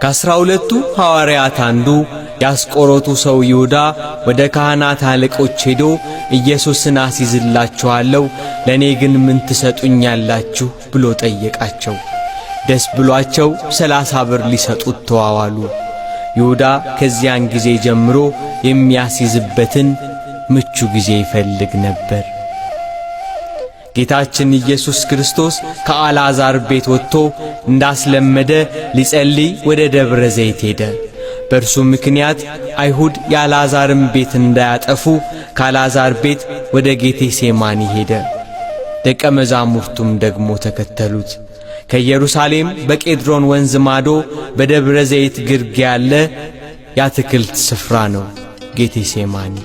ከ12ቱ ሐዋርያት አንዱ የአስቆሮቱ ሰው ይሁዳ ወደ ካህናት አለቆች ሄዶ ኢየሱስን አስይዝላችኋለሁ፣ ለእኔ ግን ምን ትሰጡኛላችሁ ብሎ ጠየቃቸው። ደስ ብሏቸው 30 ብር ሊሰጡት ተዋዋሉ። ይሁዳ ከዚያን ጊዜ ጀምሮ የሚያስይዝበትን ምቹ ጊዜ ይፈልግ ነበር። ጌታችን ኢየሱስ ክርስቶስ ከአልዓዛር ቤት ወጥቶ እንዳስለመደ ሊጸልይ ወደ ደብረ ዘይት ሄደ። በእርሱ ምክንያት አይሁድ የአልዓዛርን ቤት እንዳያጠፉ ከአልዓዛር ቤት ወደ ጌቴሴማኒ ሄደ። ደቀ መዛሙርቱም ደግሞ ተከተሉት። ከኢየሩሳሌም በቄድሮን ወንዝ ማዶ በደብረ ዘይት ግርጌ ያለ የአትክልት ስፍራ ነው ጌቴሴማኒ።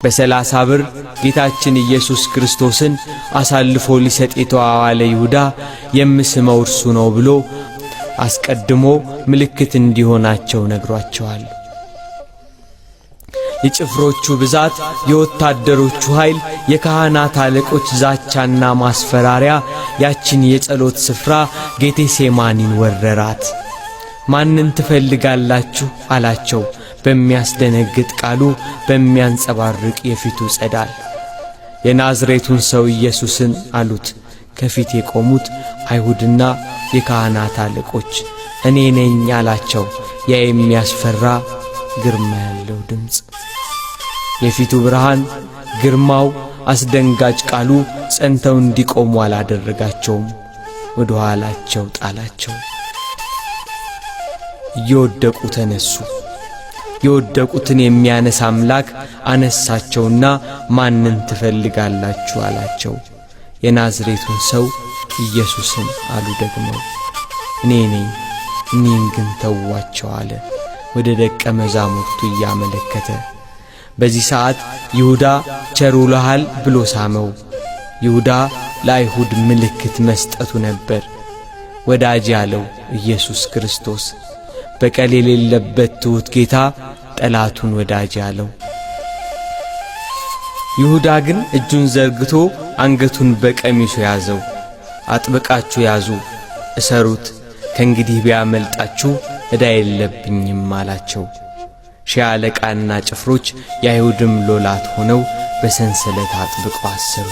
በ30 ብር ጌታችን ኢየሱስ ክርስቶስን አሳልፎ ሊሰጥ የተዋዋለ ይሁዳ የምስመው እርሱ ነው ብሎ አስቀድሞ ምልክት እንዲሆናቸው ነግሯቸዋል። የጭፍሮቹ ብዛት፣ የወታደሮቹ ኃይል፣ የካህናት አለቆች ዛቻና ማስፈራሪያ ያችን የጸሎት ስፍራ ጌቴሴማኒን ወረራት። ማንን ትፈልጋላችሁ አላቸው በሚያስደነግጥ ቃሉ በሚያንጸባርቅ የፊቱ ጸዳል። የናዝሬቱን ሰው ኢየሱስን አሉት። ከፊት የቆሙት አይሁድና የካህናት አለቆች እኔ ነኝ አላቸው። ያ የሚያስፈራ ግርማ ያለው ድምፅ፣ የፊቱ ብርሃን፣ ግርማው፣ አስደንጋጭ ቃሉ ጸንተው እንዲቆሙ አላደረጋቸውም። ወደ ኋላቸው ጣላቸው። እየወደቁ ተነሱ። የወደቁትን የሚያነሳ አምላክ አነሳቸውና ማንን ትፈልጋላችሁ አላቸው። የናዝሬቱን ሰው ኢየሱስን አሉ ደግሞ። እኔ ነኝ፣ እኔን ግን ተዋቸው አለ ወደ ደቀ መዛሙርቱ እያመለከተ። በዚህ ሰዓት ይሁዳ ቸር ውለሃል ብሎ ሳመው። ይሁዳ ለአይሁድ ምልክት መስጠቱ ነበር። ወዳጅ ያለው ኢየሱስ ክርስቶስ በቀል የሌለበት ትሑት ጌታ ጠላቱን ወዳጅ ያለው። ይሁዳ ግን እጁን ዘርግቶ አንገቱን በቀሚሱ ያዘው። አጥብቃችሁ ያዙ፣ እሰሩት፣ ከእንግዲህ ቢያመልጣችሁ ዕዳ የለብኝም አላቸው። ሺህ አለቃና ጭፍሮች የአይሁድም ሎላት ሆነው በሰንሰለት አጥብቀው አሰሩት።